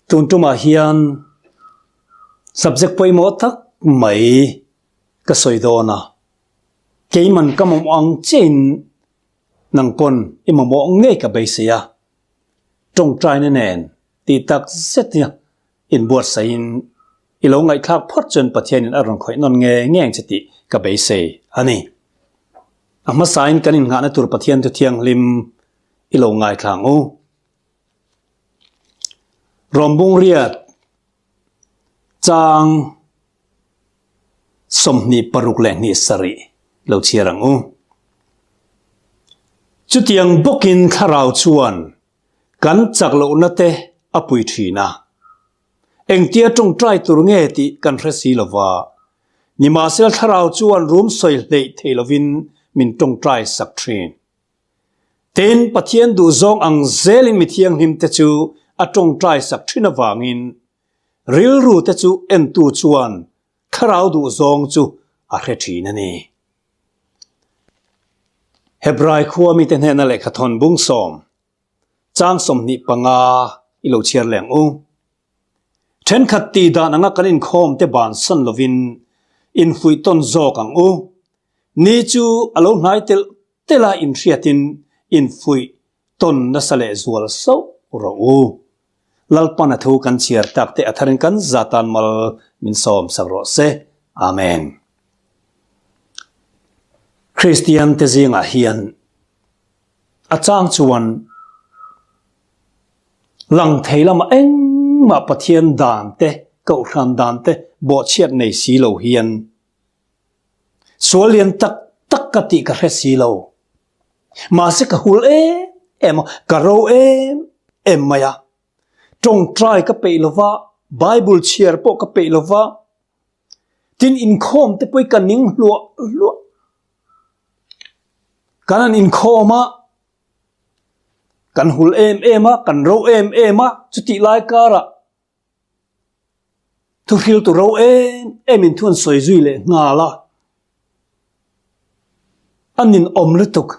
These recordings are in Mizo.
Tun tumah hian subject pawimawh tak mai ka sawi dawn a, keiman ka mamawh ang chiahin nang pawn i mamawh ngei ka beisei a, tawngtaina nen tih tak zet hi inbuatsaihin i lo ngaihthlak phawt chuan Pathianin a rawn khawih nawn ngei ngei ang che tih ka beisei a ni. A hmasain kan innghahna tur Pathian thu thianghlim i lo ngaithla ang u. Rawmbung riat chang 26 leh lo chhiar ang u. Chutiang bawkin thlarau chuan kan chak lohna te a pui thin a. Engtia tawngtai tur nge tih kan hre si lo va, nimahsela thlarau chuan rum sawi hleih thei lovin min tawngtai sak thin. Tin, Pathian duhzawng ang zelin mi thianghlimte chu a tawngtai sak thin avangin rilru te chu entu chuan thlarau duhzawng chu a hre thin a ni. Hebrai khua mite hnena lehkhathawn bung sawm, chang 25 i lo chhiar leng u. Thenkhat tih dan anga kan inkhawm te bansan lovin infuih tawn zawk ang u. Ni chu a lo hnai telh telh a inhriatin infuih tawn nasa leh zual sauh rawh u. Lalpan a thu kan chhiar tak te a tharin kan za tan mal min sawm sak rawh se. Amen. Kristian te zingah hian a chang chuan lang thei lamah engmah Pathian dan te, Kohhran dan te bawhchhiat nei si lo hian Sual lian tak tak ka tih ka hre si lo. Mahse ka hul em em a, ka ro em em mai a. Tawngtai ka peih lo va, Bible chhiar pawh ka peih lo va, tin inkhawm te pawh hi ka ning hluah hluah. Kan han inkhawm a, kan hul em em a, kan ro em em a, chutih lai karah Thuhriltu ro em em in thu an sawi zui leh nghal a, a ninawm lutuk.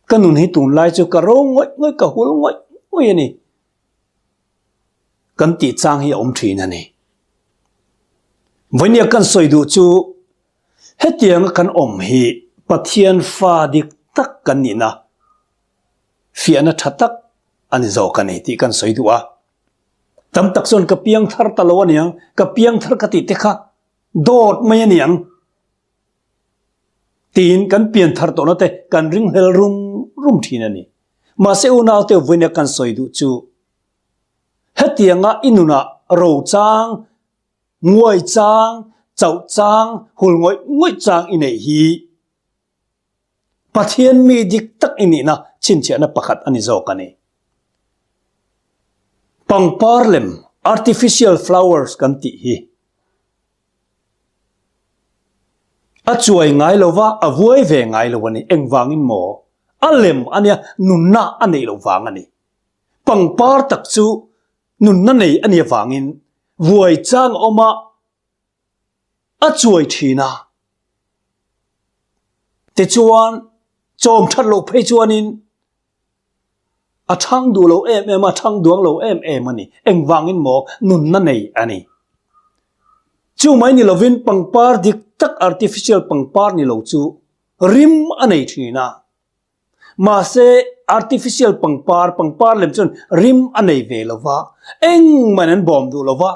Ka nun hi tunlai chu ka ro ngawih ngawih, ka hul ngawih ngawih a ni. Kan tih chang hi a awm thin a ni. Vawinia kan sawi duh chu hetianga kan awm hi Pathian fa dik tak kan nihna fiahna tha tak a ni zawk a ni tih kan sawi duh a. Tam tak chuan ka piang thar ta lo a niang, ka piang thar ka tih te kha dawt mai a niang tiin kan pian thar tawhna te kan ringhlel rum rum thin a ni. Mahse unaute vawiina kan sawi duh chu hetianga i nunah ro chang, nguai chang, chauh chang, hul ngawih ngawih chang i neih hi Pathian mi dik tak i nihna chhinchhiahna pakhat a ni zawk a ni. Pangpar lem, artificial flowers, kan tih hi a chuai ngai lo va, a vuai ve ngai lo a ni. Engvangin maw? A lem a nia, nunna a neih loh vang a ni. Pangpar tak chu nunna nei a nih avangin vuai chang a awm a, a chuai thin a. Tichuan, chawm that loh phei chuanin a chhang duh lo em em a, chhang duang lo em em a ni. Engvangin maw nunna nei a ni. Chu mai ni lovin pangpar dik tak artificial pangpar ni lo chu rim a nei thin a. Mahse, artificial pangpar, pangpar lem chuan rim a nei ve lo va, engmah in an bawm duh lo va.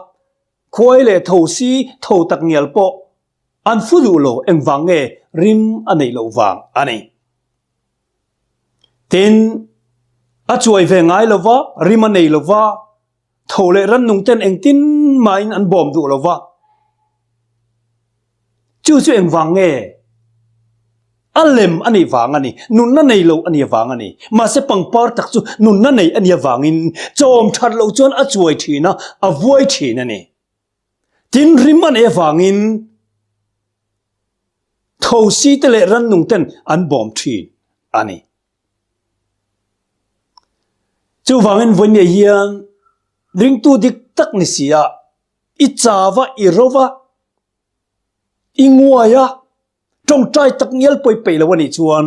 Khuai leh tho si tho tak ngial pawh an fu duh lo engvang nge rim a neih loh vang a ni. Tin, a chuai ve ngai lo va, rim a nei lo va, tho leh rannung ten engtin mahin an bawm duh lo va. Chu chu engvang nge? A lem a nih vang a ni, nunna nei lo a nih avang a ni. Mahse pangpar tak chu nunna nei a nih avangin chawm that loh chuan a chuai thin a, a vuai thin a ni. Tin, rim a neih avangin thosi te leh rannung ten an bawm thin a ni. Chuvangin vawinia hian ringtu dik tak ni si a, i chau a, i ro a, i nguai a, Tawngtai tak ngial pawi peih lo a nih chuan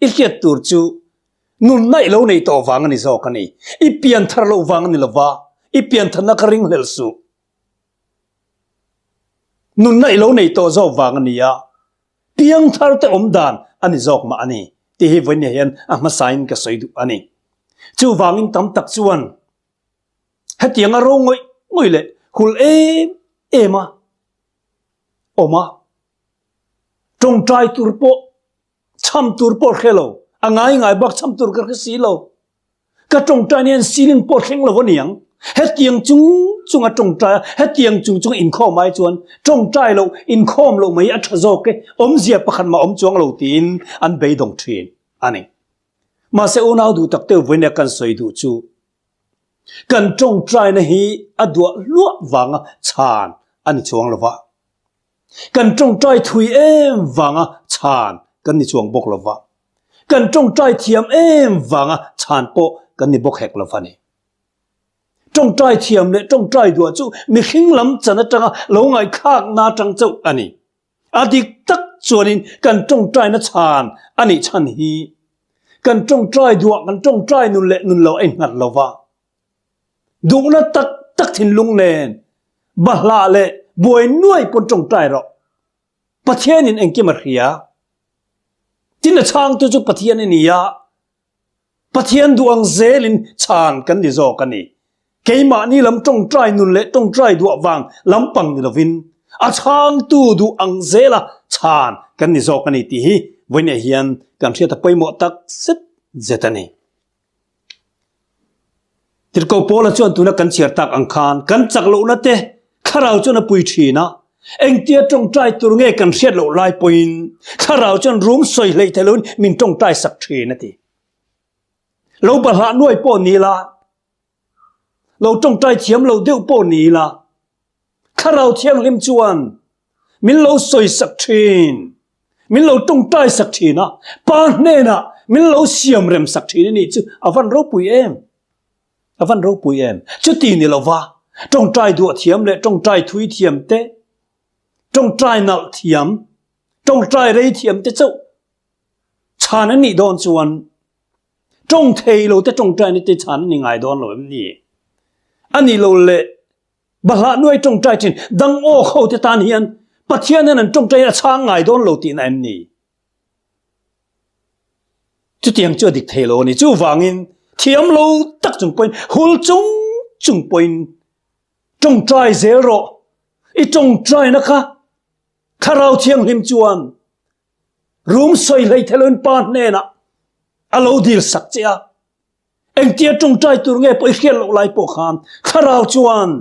i hriat tur chu nunna i lo nei tawh vang a ni zawk a ni. I pian thar loh vang a ni lova, I pianthanna kha ringhlel suh. Nunna i lo nei tawh zawk vang a ni a, piangthar te awm dan a ni zawk mah a ni tih hi vawiin hian a hmasain ka sawi duh a ni. Chuvangin tam tak chuan hetianga ro ngawih ngawih leh hul em em a awm a, tawngtai tur pawh cham tur pawh hre lo, a ngai ngai bak cham tur ka hre si lo. Ka tawngtai hian ceiling pawh thleng lo a niang. Hetiang chung chung a tawngtai a, hetiang chung chung inkhawm ai chuan tawngtai loh, inkhawm loh mai a tha zawk e, awmzia pakhat mah awm chuang lo tiin an beidawng thin a ni. Mahse unau duh tak deuh vawiin a kan sawi duh chu kan tawngtaina hi a duah hluah vanga chhan a ni chuang lo va. Kan tawngtai thui em vanga chhan kan ni chuang bawk lova, kan tawngtai thiam em vanga chhan pawh kan ni bawk hek lova ni. Tawngtai thiam leh tawngtai duah chu mihring lam chan atanga lo ngaihthlakna atang chauh a ni. A dik tak chuanin kan tawngtaina chhan a nih chhan hi kan tawngtai duah, kan tawngtai nun leh nun lo a innghat lova. Duhna tak tak thinlung nen bahlah leh buai nuai pawn tawngtai rawh. Pathianin engkim a hria. Tin a chhangtu chu Pathian i ni a, Pathian duh ang zelin chhan kan ni zawk a ni. Keimahni lam tawngtai nun leh tawngtai duah vang lampang ni lovin a chhangtu duh ang zela chhan kan ni zawk a ni tih hi vawiinah hian kan hriat a pawimawh tak zet zet a ni. Tirhkoh Paula chuan tuna kan chhiar tak ang khan kan chak lohna te thlarau chuan a pui thin a, engtia tawngtai tur nge kan hriat loh lai pawhin thlarau chuan rum sawi hleih theih loin min tawngtai sak thin a ti. Lo bahlah nuai pawh ni la, lo tawngtai thiam lo deuh pawh ni la, Thlarau Thianghlim chuan min lo sawi sak thin, min lo tawngtai sak thin a, Pa hnenah min lo siam rem sak thin a nih chu a van ropui em? A van ropui em? Chuti ni lova tawngtai duah thiam leh tawngtai thui thiam te, tawngtai nalh thiam, tawngtai rei thiam te chauh chhan an nih dawn chuan tawng thei lo te tawngtaina te chhan an ni ngai dawn lo em ni? A nih lo leh Bahlah nuai tawngtai thin dang awk ho te tan hian Pathian hian an tawngtai a chhang ngai dawn lo tihna em ni? Chutiang chu a dik thei lo a ni. Chuvangin thiam lo tak chung pawhin hul chung chung pawhin tawngtai zel rawh. I tawngtaina kha Thlarau Thianghlim chuan rum sawi hlei theiloin Pa hnenah a lo dil sak che a. Engtia tawngtai tur nge pawh i hriat loh lai pawh khan thlarau chuan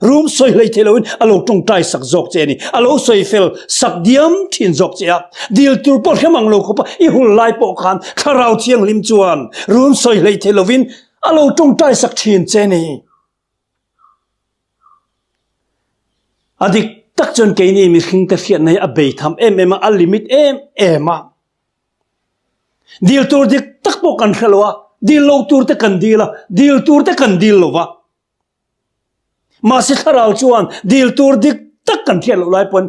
rum sawi hlei thei loin a lo tawngtai sak zawk che a ni. A lo sawi fel sak diam thin zawk che a. Dil tur pawh hrem ang lo khawpa i hul lai pawh khan thlarau thianghlim chuan rum sawi hlei thei lovin a lo tawngtai sak thin che a ni. A dik tak chuan keini mihringte hriatna hi a beitham em em a, a limit em em a. Dil tur dik tak pawh kan hre lo a, dil lo tur te kan dil a, dil tur te kan dil lo va. Mahse thlarau chuan dil tur dik tak kan hriat loh lai pawn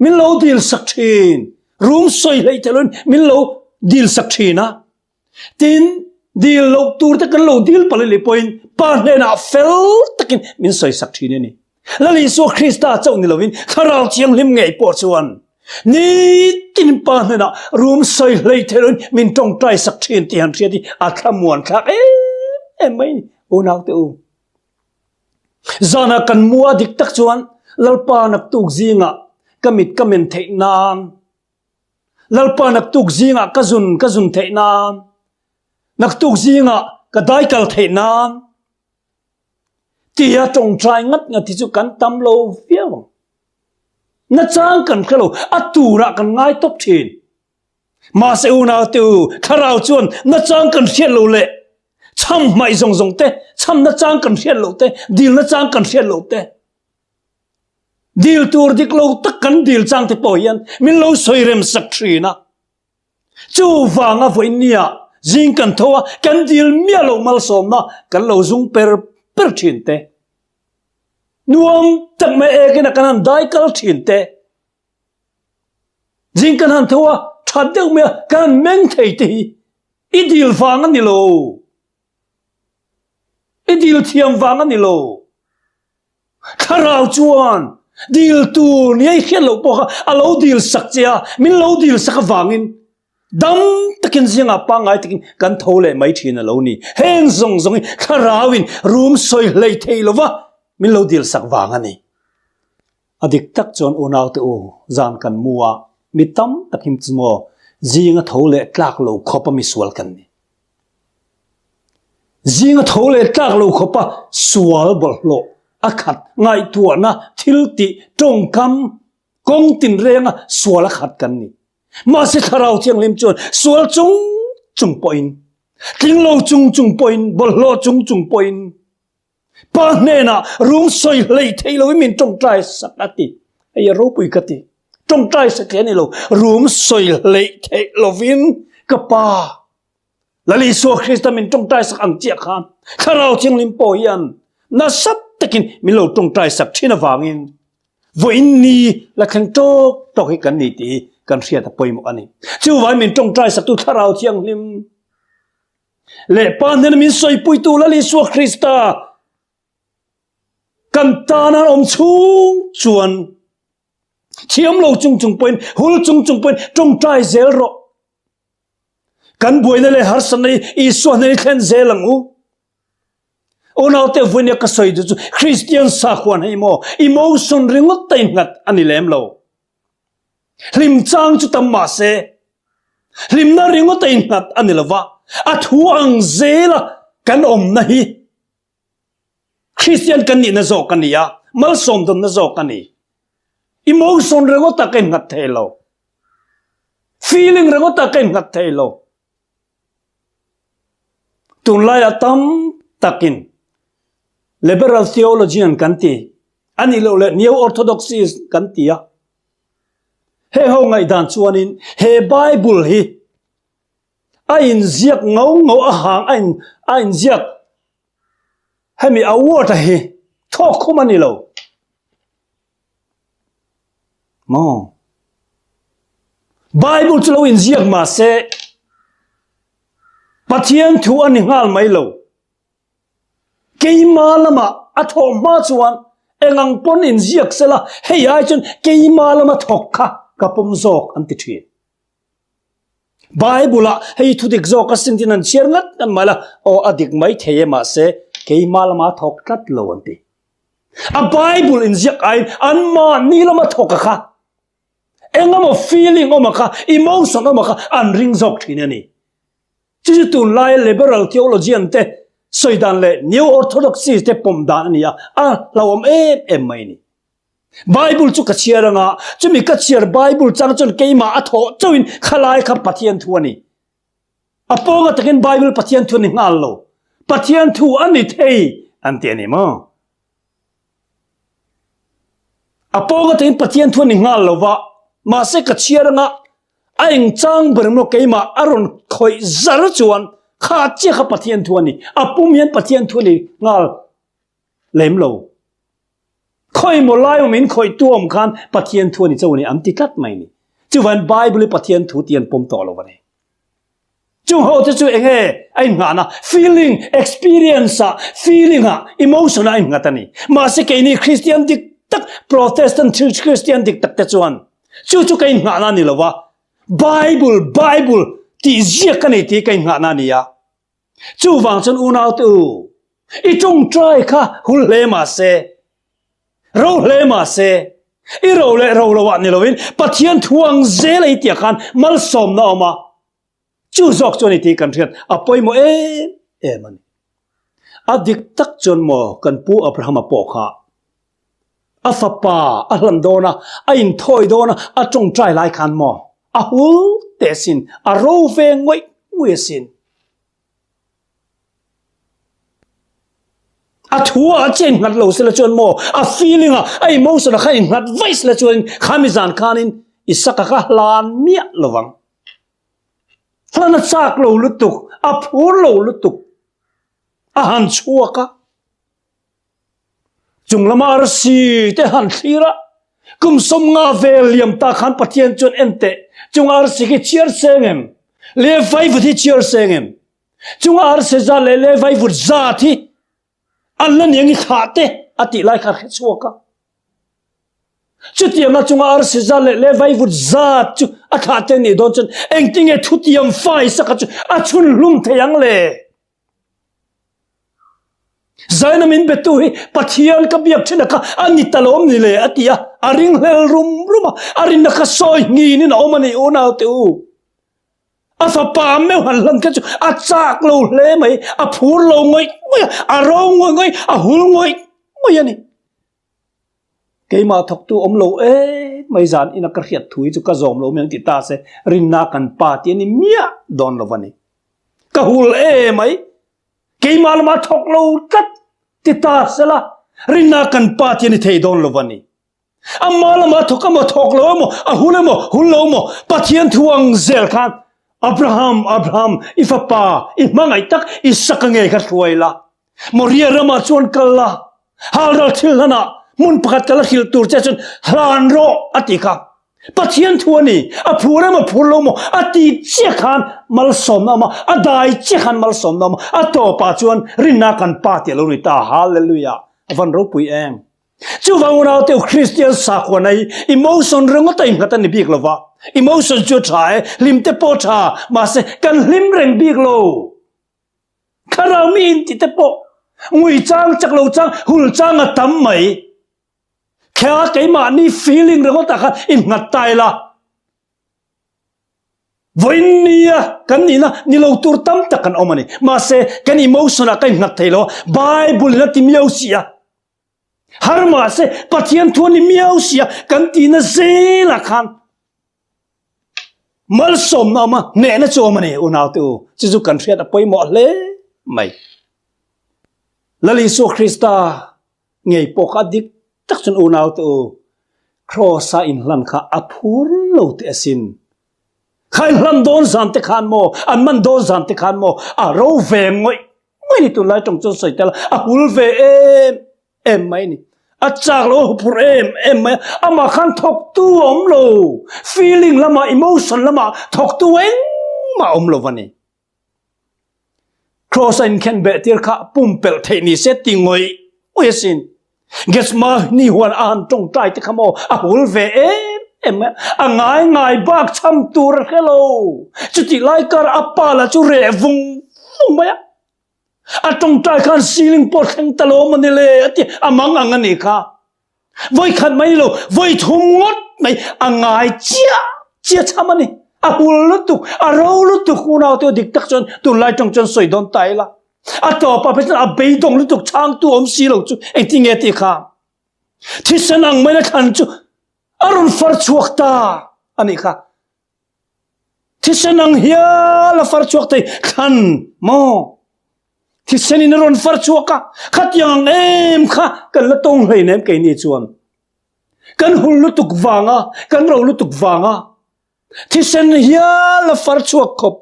min lo dil sak thin, rum sawi hleih theih loin min lo dil sak thin a. Tin, dil loh tur te kan lo dil palh leh pawhin Pa hnenah fel takin min sawisak thin a ni. Lal Isua Krista chauh ni lovin Thlarau Thianghlim ngei pawh chuan nitin Pa hnenah rum sawi hlei thei loin min tawngtai sak thin tih han hriat hi a thlamuan thlak em em mai a ni. Unaute u, zanah kan mua dik tak chuan Lalpa naktuk zingah ka mit ka men theih nan Lalpa naktuk zingah ka zun ka zun theih nan, naktuk zingah ka daikal theih nan tia tawngtai ngat ngat hi chu kan tam lo viau ang. Nachang kan hre lo, a turah kan ngai tawp thin. Mahse unau te u, thlarau chuan nachang kan hriat lo leh cham hmaih zawng zawng te, cham nachang kan hriat loh te, dil nachang kan hriat loh te, Dil tur dik lo tak kan dil chang te pawh hian min lo sawi rem sak thin a. Chuvanga vawinia zing kan tho a, kan dil miah loh malsawmna kan lo zung per per thin te. Nuam tak mai ekin a kan han dai kal thin te. Zing kan han tho a, that deuh mai a, kan han meng thei te hi i dil vang a ni lo. I dil thiam vang a ni lo. Thlarau chuan dil tur nia i hriat loh pawh kha a lo dil sak che a, min lo dil sak avangin dam takin zingah pangngai takin kan tho leh mai thin a lo ni. Heng zawng zawng hi Thlarauin rum sawi hlei thei lova min lo dil sak vang a ni. A dik tak chuan unaute u, zan kan mu a, mi tam takin chu maw zinga tho leh tlak lo khawp a misual kan ni. Zinga tho leh tlak lo khawpa sual bawlhhlawh a khat ngaihtuahna thil tih tawngkam kawng tinrenga sual a khat kan ni. Mahse Thlarau Thianghlim chuan sual chung chung pawhin, tling lo chung chung pawhin, bawlhhlawh chung chung pawhin Pa hnenah rum sawi hlei thei loin min tawngtai sak a ti. Hei a ropui ka ti. Tawngtai sak hi a ni lo. Rum sawi hlei theih lovin ka Pa Lal Isua Krista min tawngtai sak ang chiah khan Thlarau Thianghlim pawh hian nasa takin min lo tawngtai sak thin avangin vawiin ni la thleng tawk tawk hi kan ni tih hi kan hriat a pawimawh a ni. Chuvangin min tawngtai saktu Thlarau Thianghlim leh Pa hnena min sawipuitu Lal Isua Krista kan tana awm chhung chuan thiam lo chung chung pawhin hul chung chung pawhin tawngtai zel rawh. Kan buaina leh harsatna hi Isua hnena i thlen zel ang u. Unaute vawinia ka sawi duh chu Kristian sakhuan hei maw emotion ringawt a innghat a ni lem lo. Hlim chang chu tam mah se hlimna ringawt a innghat a ni lo va, a thu ang zela kan awmna hi Kristian kan nihna zawk a ni a, malsawm dawnna zawk a ni. Emotion ringawt ah ka innghat thei lo. Feeling ringawt ah ka innghat thei lo. Tunlaiah tam takin liberal theologian kan ti, a nih loh leh neo-orthodoxy kan ti a. Heng ho ngaihdan chuanin he Bible hi a inziak ngau ngau a hang a in a inziak hemi a word a hi thawk khum a ni lo maw Bible chu lo inziak mah se Pathian thu a ni nghal mai lo keima lama a thawh hma chuan engang pawn inziak sela hei ai chuan keima lama thawk kha ka pawm zawk an ti thin. Bible ah hei thu dik zawk a sin tin an chhiar ngat ngat mai la, aw a dik mai thei e mahse keimah lama thawk tlat lo an ti. A Bible inziak aiin anmahni lama thawk a kha engemaw feeling awm a kha emotion awm a kha an ring zawk thin a ni. Chu chu tunlaia liberal theologian te sawi dan leh neo orthodoxy te pawm dan a ni a, a hlauhawm em em mai a ni. Bible chu ka chhiar anga, chumi ka chhiar Bible chang chuan keimah a thawh chauhin khalai kha Pathian thu a ni. A pawnga takin Bible Pathian thu a ni nghal lo. Pathian thu a ni thei an ti a ni maw? A pawnga takin Pathian thu a ni nghal lo va, mahse ka chhiar anga a eng chang ber emaw keimah a rawn khawih zar chuan kha chiah kha Pathian thu a ni. A pum hian Pathian thu a ni nghal lem lo. Khawi maw lai awm in khawih tu awm khan Pathian thu a ni cho a ni an ti tlat mai ni. Chuvan Bible hi Pathian thu tih an pawm tawh lo a ni. Chung ho te chu enge a innghahna feeling, experience ah, feeling ah, emotion ah a innghat a ni. Mahse keini Christian dik tak, Protestant Christian dik tak te chuan chu chu ka innghahna a ni lo va, Bible, Bible tih ziak ka nei tih ka innghahna a ni a. Chuvang chuan unaute u, i tawngtai kha hul hle mah se, ro hle mah se, i ro leh ro lo ah ni loin Pathian thu ang zel ei tiah khan malsawmna a awm a, chu zawk chuan i tih kan hriat a pawimawh em em a ni. A dik tak chuan maw kan pu Abrahama pawh kha A fapa a hlan dawn a, a inthawi dawn a, a tawngtai lai khan maw a hul teh asin, a ro ve ngawih ngawih asin. A thu ah a chen nghat lo sela chuan maw a feeling ah, a emotion ah khan innghat vaih sela chuan khami zan khanin Isaka kha hlan miah lovang. Hlan a chak lo lutuk, a phur lo lutuk, a han chhuak a. Chung lama arsi te han thlir a, kum 50 vel liam ta khan Pathian chuan en teh, chung arsi khi chhiar seng em? Le vaivut hi chhiar seng em? Chung arsi zat leh le vaivut zat hi. An la niang i thlah te a tih lai kha a hre chhuak a. Chutianga chunga arsi zat leh leh vaivut zat chu a thlah te nih dawn chuan engtinge thutiam fai saka chu a chhun hlum thei ang le? Zaina min betu hi Pathian ka biak thin a kha a ni ta lawm ni le a ti a, a ringhlel rum rum a, a rinna kha sawi nginin a awm a ni unaute u. A fapa meuh han hlan kha chu a chak lo hle mai, a phur lo ngawih ngawih a, a ro ngawih ngawih, a hul ngawih ngawih a ni. Keimah thawktu awm lo em mai zan ina ka hriat thu hi chu ka zawm lo mai ang ti ta se, rinna kan pa tih a ni miah dawn lo a ni. Ka hul e mai, keimah lamah thawk lo tlat ti ta sela, rinna kan pa tih a ni thei dawn lo a ni. Amah lamah thawk emaw thawk lo emaw, a hul emaw hul lo emaw, Pathian thu ang zel khan Abraham, Abraham, i fapa, i hmangaih tak Isaka ngei kha hruai la. Moria ramah chuan kal la, halral thil hlanah hmun pakhat kal a hrilh tur che chuan hlan rawh a ti kha. Pathian thu a ni, a phur emaw phur lo maw a ti chiah khan malsawmna a awm a, a dai chiah khan malsawmna a awm a, a tawpah chuan rinna kan pa tih a lo ri ta. Hallelujah! A van ropui em! Chuvang unaute u Kristian sakhuana hi emotion ringawt a innghat a ni bik lova, emotion chu a tha e, hlim te pawh a tha, mahse kan hlim reng bik lo. Thlarau mi in tih te pawh ngui chang chak lo chang hul chang a tam mai. Kha keimahni feeling ringawt ah khan innghat ta ila. Vawiin nia kan nihna ni lo tur tam tak kan awm a ni. Mahse kan emotion ah ka innghat thei lo a, Bible in a ti miau si a. Har mahse Pathian thu a ni miau si a kan tihna zelah khan Malsawmna awm a, hnehna chu awm a ni unaute u, chu chu kan hriat a pawimawh hle mai. Lal Isua Krista ngei pawh kha a dik tak chuan unaute u, Kraws-a inhlan kha a phur lo teh asin. Kha inhlan dawn zan te khan maw, an man dawn zan te khan maw, a ro ve ngawih ngawih ni tunlai tawng chuan sawi tel a, a hul ve em em mai ni. A chak lo a huphurh em em mai a, amah khan thawktu a awm lo, feeling lamah, emotion lamah thawktu engmah a awm lo va ni. Kraws a inkhen beh tir kha pumpelh theih ni se ti ngawih ngawih asin. Gethsemane huan a han tawngtai te kha maw a hul ve em em mai a, a ngai ngai bak cham tur a hre lo. Chutih lai kar a pa lah chu reh vung vung mai a. A tawngtai khan ceiling pawh thleng ta lo maw ni le a ti a mang ang a nih kha. Vawi khat mai ni lo, vawi thum ngawt mai a ngai chiah chiah chham a ni. A hul lutuk, a ro lutuk unau te dik tak chuan tunlai tawng chuan sawi dawn ta ila. A tawpah phei chuan a beidawng lutuk chhangtu awm si lo chu engtin nge tih kha. Thisen ang maina thlan chu a rawn far chhuak ta a nih kha. Thisen ang hial a far chhuak thei thlan maw? Thisen in a rawn far chhuak a, khatiang ang em kha kan la tawng hleinem keini chuan. Kan hul lutuk vanga, kan ro lutuk vanga thisen hial a far chhuak khawp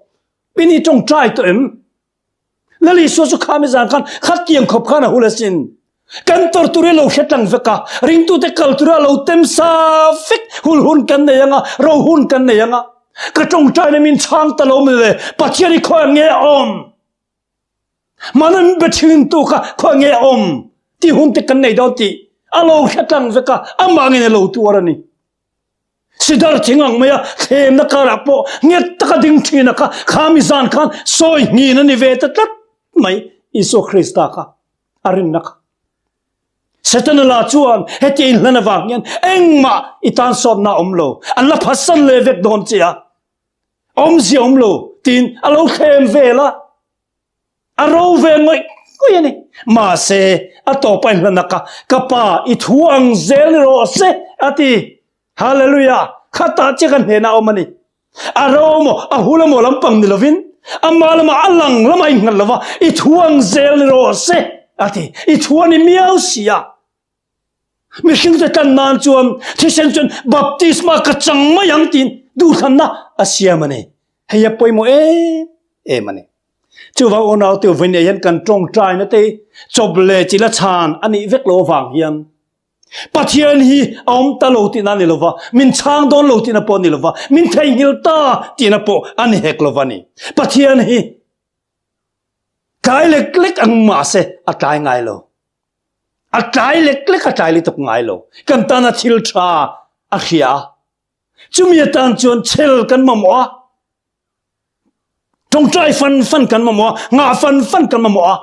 in i tawngtai tawh em? Lal Isua chu khami zan khan khatiang khawp khan a hul asin. Kan tor tur hi lo hre tlang vek a, ringtute kal tur a lo tem sa vek, hul hun kan nei anga, ro hun kan nei anga. Ka tawngtaina min chhang ta lo mawle, Pathian hi khawiah nge a awm? Mahni min be thintu kha khawiah nge a awm? Tih hun te kan nei dawn tih a lo hre tlang vek a, amah ngei a lo tuar a ni. Sidar thing ang mai a thlemna karah pawh nghet taka ding thin a kha, kha mi zan khan sawi hnin a ni ve ta tlat mai Isua Krista kha a rinna kha. Setana la chuan hetia inhlan avang hian engmah i tan sawtna a awm lo, an la phatsan leh vek dawn che a, awmzia awm lo tiin a lo thlem vel a. A ro ve ngawih ngawih a ni. Mahse, a tawpa inhlan a ka, Ka pa, i thu ang zel ni rawh se, a ti. Hallelujah! Khatah chiah ka hnenah a awm a ni. A ro emaw, a hul emaw lampang ni lovin, ama lamah a lang lamah a innghat lova, I thu ang zel ni rawh se, a ti. I thu a ni miau si a. Mihringte tan nan chuan thisen chuan baptisma ka chang mai ang tiin duhthlanna a siam a ni. Hei a pawimawh em em a ni. Chuvang unaute vawiin hian kan tawngtaina te chawp leh chila chhan a nih vek lo avang hian Pathian hi a awm ta lo tihna a ni lova, min chhang dawn lo tihna pawh a ni lova, min theihnghilh ta tihna pawh a ni hek lova ni. Pathian hi tlai lek lek ang mahse a tlai ngai lo. A tlai lek lek a tlai lutuk ngai lo. Kan tana thil tha a hria a. Chumi atan chuan chel kan mamawh a. Tawngtai fan fan kan mamawh a, ngah fan fan kan mamawh a.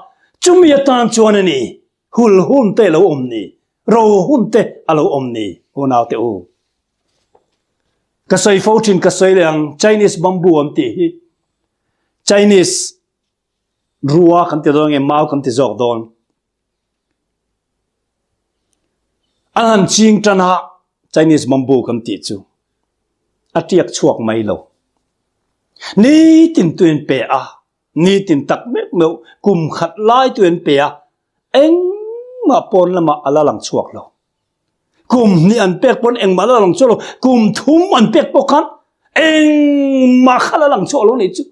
Chumi atan chuan a ni, hul hun te lo awm ni, ro hun te a lo awm ni, unau te u. Ka sawi fo thin, ka sawi leh ang, Chinese bamboo an tih hi. Chinese rua kan ti dawn nge mau kan ti zawk dawn. An han ching tan a, Chinese bamboo kan tih chu a tiak chhuak mai lo. Nitin tuin pe a, nitin tak meuh meuh kum khat lai tuin pe a, engmah pawn lamah a la lang chhuak lo. Kum hnih an pek pawn engmah la lang chhuak lo, kum thum an pek pawh khan engmah kha la lang chhuak lo nih chu.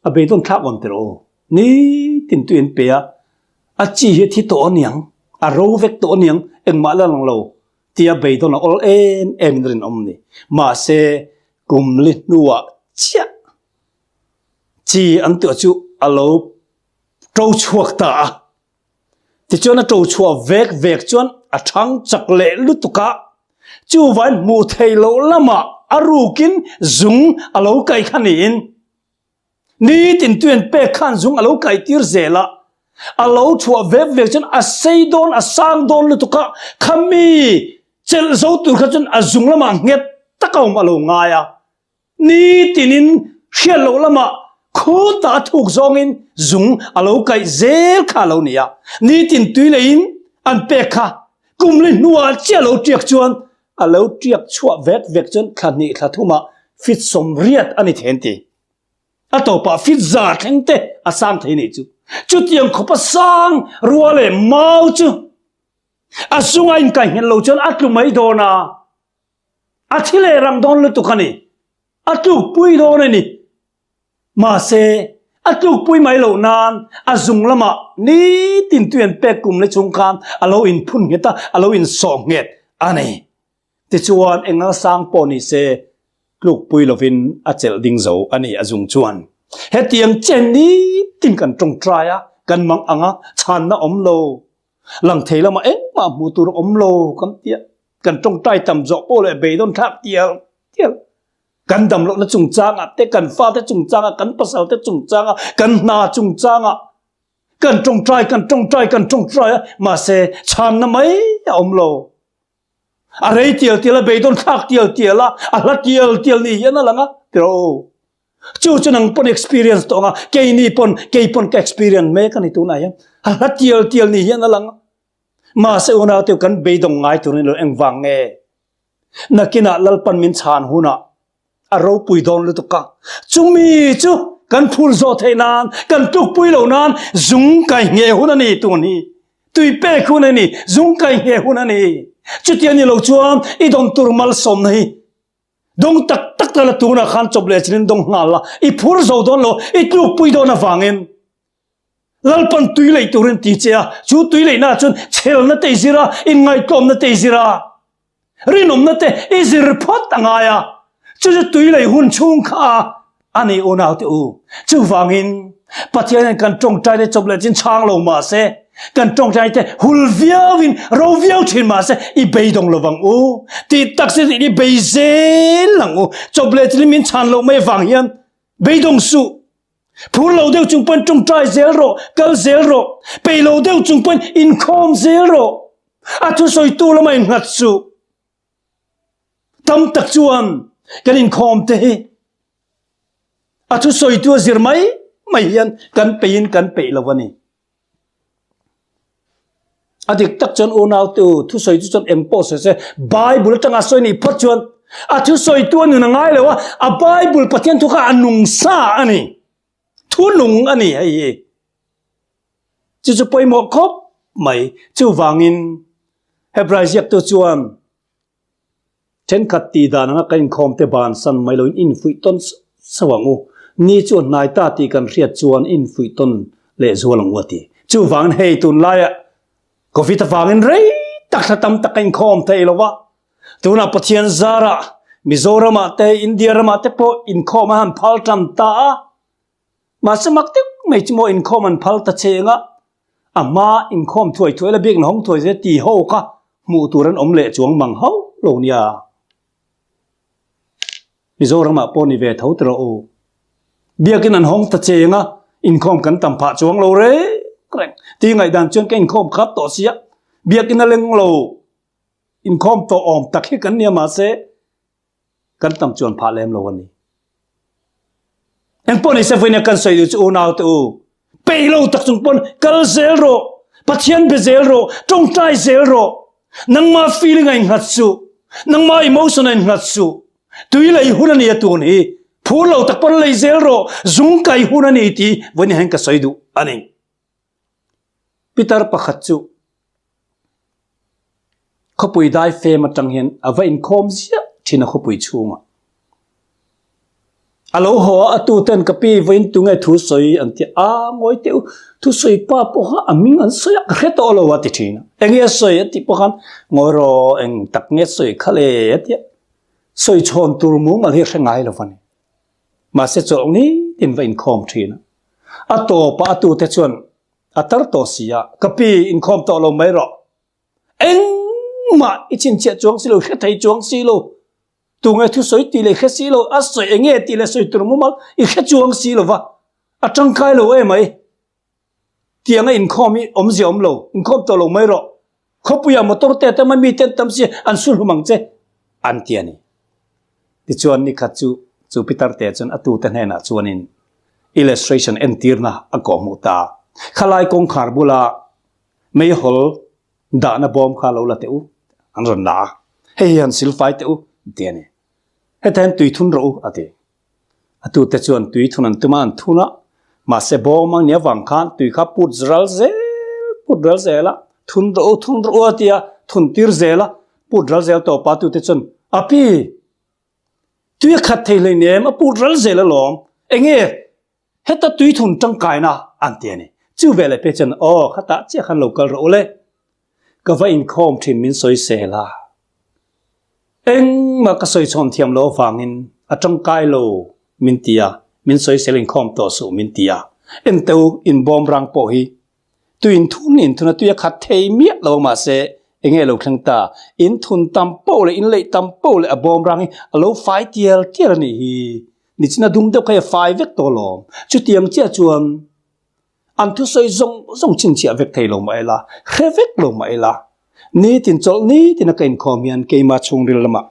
A beidawn thlak awm tir aw. Nitin tui an pe a, a chi hi a thi tawh aniang, a ro vek tawh aniang, engmah la lang lo tia beidawn a awl em em in rinawm a ni. Mahse, kum li hnuah chiah chi an tuah chu a lo to chhuak ta a. Tichuan a to chhuah vek vek chuan a thang chak leh lutuk a, chuvain hmuh theih loh lamah a rukin zung a lo kaih kha niin nitin tuian pek khan zung a lo kaih tir zel a, a lo chhuah vek vek chuan a sei dawn a sang dawn lutuk a, khami chelh zo tur kha chuan a zung lamah nghet taka awm a lo ngai a. Nitinin hriat loh lamah khutah a thuk zawngin zung a lo kaih zel kha a lo ni a. Nitin tui leiin an pek kha kum li hnuah chiah lo tiak chuan a lo tiak chhuah vek vek chuan thla hnih thla thumah fit 80 a ni thei an ti. A tawpah fit 100 thleng te a sang thei nih chu. Chutiang khawpa sang rua leh mau chu a zunga inkaihnghet lo chuan a tlu mai dawn a. A thi leh rang dawn lutuk a ni. A tlukpui dawn a ni. Mahse, a tlukpui mai loh nan a zung lamah nitin tui an pek kum le chung khan a lo inphun nghet a, a lo insawh nghet a ni. Tichuan, engang sang pawh ni se, tlukpui lovin a chelh ding zo a ni a zung chuan. Hetiang chen nitin kan tawngtai a, kan mang ang a, chhanna awm lo. Lang thei lamah engmah hmuh tur awm lo kan ti a. Kan tawngtai tam zawh pawh leh beidawn thlak tial tial. Kan dam lohna chungchangah te, kan fate chungchangah, kan pasalte chungchangah, kan hna chungchangah kan tawngtai, kan tawngtai, kan tawngtai a, mahse chhanna mai a awm lo. A rei tial tial a, beidawn thlak tial tial a, a hla tial tial ni hian a lang a, tiraw u. Chu chu nang pawn experience tawh ang a, keini pawn, kei pawn ka experience mek a ni tunah hian. A hla tial tial ni hian a lang a. Mahse unau te kan beidawng ngai tur ni lo engvang nge? Nakinah Lalpan min chhan hunah a ropui dawn lutuk a. Chumi chu kan phur zawh theih nan, kan tlukpui lo nan zung kai nge hun a ni tun hi. Tui pek hun a ni, zung kai nge hun a ni. Chutia ni lo chuan i dawn tur malsawmna hi dawng tak tak ta la tunah khan chawp leh chin in dawng nghal la, i phur zo dawn lo, i tlukpui dawn avangin. Lalpan tui leih turin ti che a, chu tui leihna chuan chhelna te i zir a, inngaihtlawmna te i zir a, rinawmna te i zir phawt a ngai a, chu chu tui leih hun chhung kha a ni unau te u. Chuvangin Pathian hian kan tawngtai te chawp leh chin chhang lo mah se, kan tawngtai te hul viauin ro viau thin mah se i beidawng lo vang u, tih tak se i bei zel ang u, chawp leh chin min chhan loh mai vang hian beidawng suh. Phur lo deuh chung pawn tawngtai zel rawh, kal zel rawh. Peih lo deuh chung pawn inkhawm zel rawh. A thusawitu lama innghat suh. Tam tak chuan kan inkhawm te hi a thusawitu a zir mai mai hian kan peihin kan peih lo a ni. A dik tak chuan unau te u, thusawi chu chuan eng pawh sawi se, Bible atanga sawi nih phawt chuan a thusawitu a nun a ngai lo a, a Bible Pathian thu kha a nung sa a ni. Thu nung a ni hei hi. Chu chu pawimawh khawp mai. Chuvangin Hebrai ziaktu chuan Thenkhat tih dan anga ka inkhawm te bansan mai loin infuih tawn sauh ang u. Ni chu a hnai ta tih kan hriat chuan infuih tawn leh zual ang u a ti. Chuvangin hei tunlaia Covid avangin rei tak thla tam tak ka inkhawm thei lo va. Tunah Pathian zarah Mizoramah te India ramah te pawh inkhawm a han phal tan ta a. Mahse mak deuh mai chu maw inkhawm an phal ta cheng a. A hma inkhawm thuai thuai la biakna hawng thuai zel ti ho kha hmuh tur an awm leh chuang mang hauh lo nia. Mizoramah pawh ni ve tho ti rawh u. Biakin an hawng ta cheng a, inkhawm kan tam phah chuang lo reng reng. Ti ngaihdan chuan ka inkhawm khat tawh sia, biakin a leng lo inkhawm tawh awm tak hi kan nia mahse kan tam chuan phah lem lo a ni. Engpawh nise vawiin a kan sawi duh chu unau te u, peih lo tak chung pawn kal zel rawh, Pathian be zel rawh, tawngtai zel rawh. Nangma feeling a innghat suh, nangma emotion a innghat suh. Tui lei hun a ni a tun hi, phur lo tak pawn lei zel rawh, zung kai hun a ni tih vawiin hian ka sawi duh a ni. Pitar pakhat chu Khawpui dai fem atang hian a va inkhawm ziah thin a khawpui chhungah. A lo haw a, a tu ten ka pi vawiin tunge thu sawi an ti a, ngawi teh u, thusawi pa pawh kha a hming an sawi a, ka hre tawh lo a ti thin a. Enge a sawi a tih pawh khan ngawi rawh eng tak nge sawi kha le a ti a, sawi chhawn tur mumal hi a hre ngai lo va ni. Mahse chawlh nitin va inkhawm thin a. A tawpah a tute chuan A tar tawh si a, ka pi, inkhawm tawh lo mai rawh. Engmah i chhinchhiah chuang si lo, hre thei chuang si lo. Tunge thusawi tih leh hre si lo, a sawi enge tih leh sawi tur mumal i hre chuang si lo va, a tangkai lo emai. Tianga inkhawm hi awmzia awm lo, inkhawm tawh lo mai rawh. Khawpuiah motor te tam a mi ten tam si an su hlum ang che, an ti a ni. Tichuan nikhat chu chu Peter te chuan a tute hnenah chuanin illustration entirna a kawhhmuh ta. Khalai kawngkhar bula meihawl dahna bawm kha lo la teh u, an rawn la a. Hei hi han silfai teh u, an ti a ni. Heta hian tui thun rawh u, a ti. A tute chuan tui thun an tum a, an thun a, mahse bawm ang nia vang khan tui kha put ral zel, put ral zel a, thun rawh u, thun rawh u a ti a, thun tir zel a, put ral zel tawp a, tute chuan, A pi, tui a khat thei hleinem, a put ral zel alawm, enge heta tui thun tangkaina an ti a ni. Chu veleh pek chuan, Aw, khatah chiah khan lo kal rawh u le, Ka va inkhawm thin min sawi sel a, engmah ka sawi chhawn thiam lo avangin a tangkai lo min ti a, min sawi sel inkhawm tawh suh min ti a. Enteu inbawm rang pawh hi tui inthun inthun a tui a khat thei miah lo mahse enge lo thleng ta, inthun tam poh leh inleih tam poh leh a bawm rang hi a lo fai tial tial a nih hi, nichina dum deuh kha hi a fai vek tawh alawm, chutiang chiah chuan An thusawi zawng zawng chhinchhiah vek thei lo mah ila, hre vek lo mah ila, nitin chawlh nitin a ka inkhawm hian keima chhungril lamah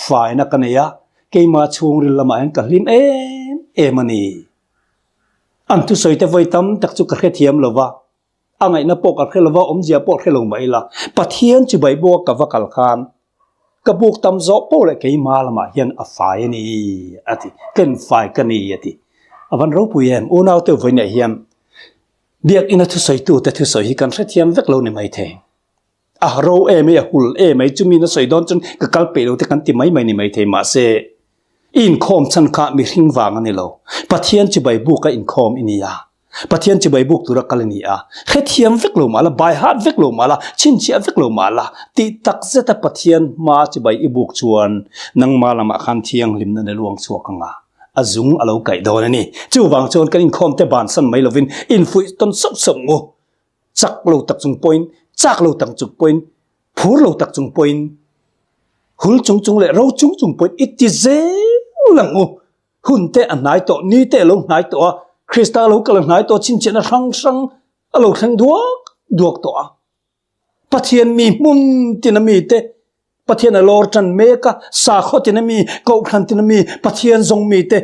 faina ka nei a, keima chhungril lamah hian ka hlim em em a ni. An thusawi te vawi tam tak chu ka hrethiam lo va, a ngaihna pawh ka hre lo va, awmzia pawh hre lo mah ila, Pathian chu Baibua ka va kal khan Ka buk tam zawh poh leh keimah lamah hian a fai a ni, a ti. Ken fai ka ni, a ti. A van ropui em? Unaute vawiinah hian Biakina thusawitute thusawi hi kan hrethiam vek lo ni maithei. A ro em ai, a hul em ai, chumi na sawi dawn chuan ka kal peih lo te kan ti mai mai ni maithei. Mahse, i inkhawm chhan kha mihring vang a ni lo. Pathian chibai buka inkhawm i ni a. Pathian chibai buk tura kal a ni a, hrethiam vek lo mah la, bai hat vek lo mah la, chhinchhiah vek lo mah la, tih tak zeta Pathian hma chibai i buk chuan nangmah lamah khan thianghlimna na luang chhuak ang a, a zung a lo kaih dawn a ni. Chuvang chuan kan inkhawmte bansan mai lovin infuih tawn sauh sauh ang u. Chak lo tak chung pawhin, chak lo tak chung pawhin, phur lo tak chung pawhin, hul chung chung leh ro chung chung pawhin i ti zel ang u. Hun te a hnai tawh, ni te a lo hnai tawh a, Krista a lo kal a hnai tawh, chhinchhiahna hrang hrang a lo thleng duak duak tawh a. Pathian mi hmun tina mi te, Pathian a lawr tan mek a, sakhaw tina mi, kohhran tina mi, Pathian zawng mi te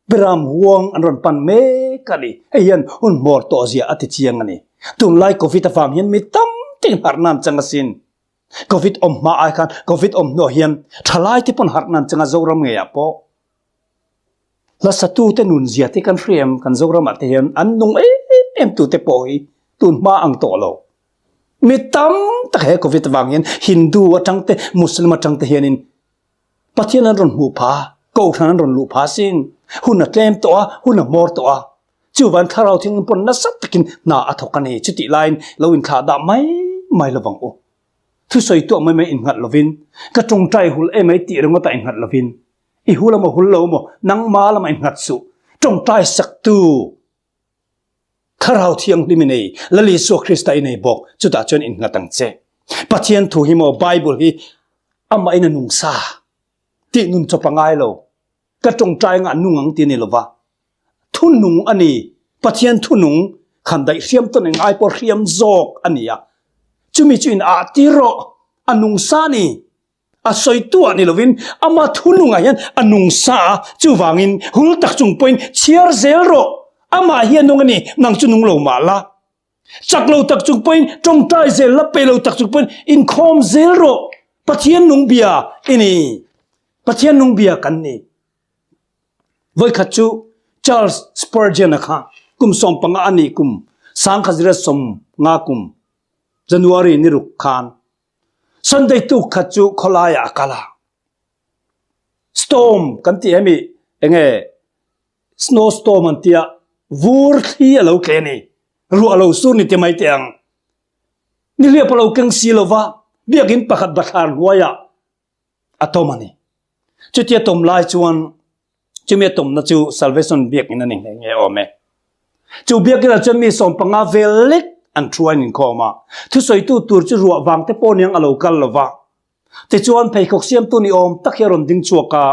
Beram huang an rawn pan mek a ni. Hei hian hun hmawr tawh zia a ti chiang a ni. Tunlai Covid avang hian mi tam takin harhna an chang asin. Covid awm hma ai khan Covid awm hnuah hian thalai te pawn harh nan changa Zoram ngeiah pawh hlasatu te nun zia te kan hria em kan Zoramah te hian an nung em em tu te pawh hi tun hma ang tawh lo. Mi tam tak he Covid avang hian Hindu atang te Muslim atang te hianin Pathian an rawn hmuh pha, Kohhran an rawn luh pha sin. Hun a tlem tawh a, hun a hmawr tawh a. Chuvan thlarau thing pawn nasa takin hna a thawk a ni. Chutih laiin lo inthlah dah mai mai lovang u. Thusawi tuah mai mai innghat lovin, ka tawngtai hul em ai tih ringawtah innghat lovin, i hul emaw hul lo emaw nangma lamah innghat suh. Tawngtai saktu. Thlarau Thianghlim i nei, Lal Isua Krista i nei bawk, chutah chuan innghat ang che. Pathian thu hi maw Bible hi amah in a nung sa tih nun chawp a ngai lo. Ka tawngtai anga a nung ang ti a ni lova. Thu nung a ni, Pathian thu nung khan daih hriam tawn eng ai pawh hriam zawk a ni a. Chumi chu in ah tir rawh, a nung sa a ni. A sawitu ah ni lovin ama thunungah hian a nung sa a, chuvangin hul tak chung pawhin chhiar zel rawh, amah hi a nung a ni, nang chu nung lo mah la. Chak lo tak chung pawhin tawngtai zel la, pe lo tak chung pawhin inkhawm zel rawh, Pathian nung bia i ni, Pathian nung bia kan ni. Vawikhat chu Charles Spurgeon-a kha kum 15 a nih kum 1950 kum January ni ruk khan Sunday tuk khat chu khawlaiah a kal a. Storm kan tih hemi enge snow storm an tia vur thli a lo tle a ni. Ruah a lo sur ni ti mai teh ang. Nihliap a lo keng si lova biakinn pakhat bathlar hnuaiah a tawm a ni. Chutia tawm lai chuan chumi a tawmna chu Salvation biakinn a ni nghe nghe awm e. Chu biakinn ah chuan mi 15 vel lek an thu a inkhawm a. Thusawitu tur chu ruah vang te pawh niang a lo kal lo va. Tichuan pheikhawk siamtu ni awm tak hi a rawn ding chhuak a,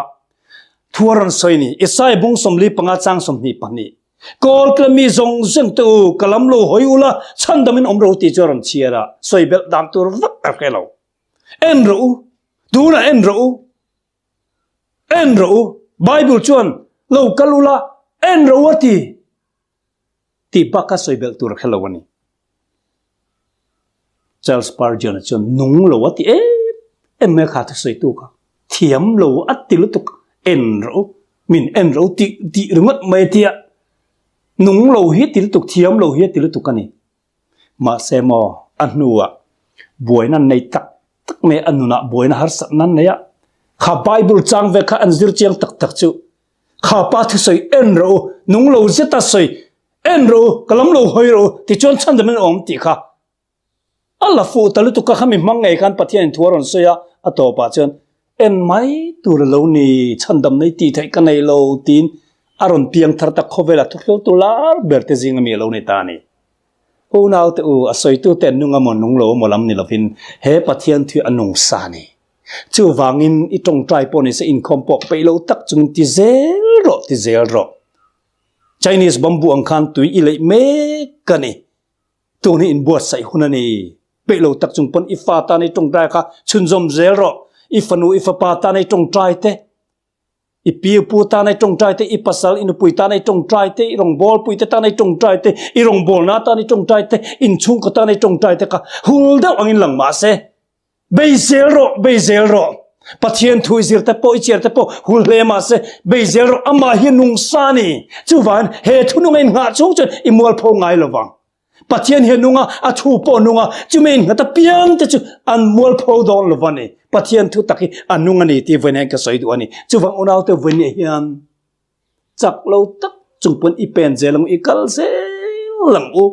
thu a rawn sawi ni. Isaiah bung 45 chang 22. Kawl kila mi zawng zawng te u, ka lam lo hawi ula, chhandamin awm ro tih chu a rawn chhiar a, sawi belh dan tur vak a hre lo. En rawh u, tunah en rawh u, en rawh u, Bible chuan lo kal ula, en rawh u a ti tih bak kha sawi belh tur a hre lo a ni. Charles Spurgeon-a chuan nung lo a ti em em mai a kha thusawitu kha thiam lo a ti lutuk, en rawh u, min en rawh u tih tih ringawt mai a tia, nung lo hi a ti lutuk, thiam lo hi a ti lutuk a ni. Mahse maw, a hnuah buaina an nei tak tak mai a, a nunah buaina harsatna an nei a, kha Bible chang ve kha an zir chiang tak tak chu, kha pa thusawi en rawh u, nung lo zeta sawi en rawh u, ka lam lo hawi rawh u, tichuan chhandamin a awm tih kha a la fuh ta lutuk a, khami hmang ngei khan Pathianin thu a rawn sawi a, a tawpah chuan en mai tur a lo ni, chhandam nei tih theih ka nei lo tiin a rawn piang thar ta khawvela thuhriltu lar ber te zinga mi a lo ni ta a ni. Unaute u, a sawitu te an nung amaw nung lo amaw lam ni lovin he Pathian thu a nung sa a ni. Chuvangin i tawngtai pawh nise inkhawm pawh peih lo tak chungin ti zel rawh, ti zel rawh. Chinese bamboo ang khan tui i leih mek a ni. Tun hi inbuatsaih hun a ni. Peih lo tak chung pawn i fa tan i tawngtai kha chhunzawm zel rawh. I fanu, i fapa tan i tawngtai te. I pi pu tan ai tawngtai te, i pasal, i nupui tan ai tawngtai te, i rawngbawlpui te tan ai tawngtai te, i rawngbawlna tan ai tawngtai te, inchhungkaw tan ai tawngtai te kha hul deuh angin lang mah se. Bei zel rawh, bei zel rawh. Pathian thu i zir te pawh, i chiar te pawh hul hle mah se, bei zel rawh. Amah hi nung sa a ni. Chuvangin he thunung a inngah chhung chuan i mualpho ngai lo vang. Pathian hi a nung a, a thu pawh a nung a, chumi innghat apiang te chu an mualpho dawn lo va ni. Pathian thu tak hi a nung a ni tih vawiin hian ka sawi duh a ni. Chuvang unaute vawiin ah hian chak lo tak chung pawn i pen zel ang u, i kal zel ang u.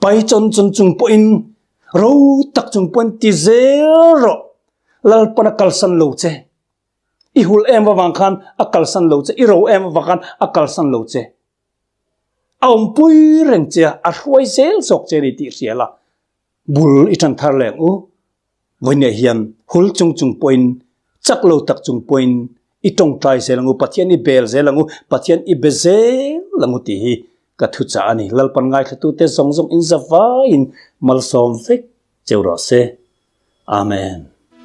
Pai chawn chawn chung pawhin ro tak chung pawhin ti zel rawh. Lalpan a kalsan lo che. I hul em avang khan a kalsan lo che, i ro em avang khan a kalsan lo che. A awmpui reng che a, a hruai zel zawk che a ni tih hria la, bul i tan thar leng u. Vawiinah hian hul chung chung pawhin, chak lo tak chung pawhin i tawngtai zel ang u, Pathian i bel zel ang u, Pathian i be zel ang u tih hi ka thuchah a ni. Lalpan ngaithlatute zawng zawng in zavaiin malsawm vek cheu rawh se. Amen.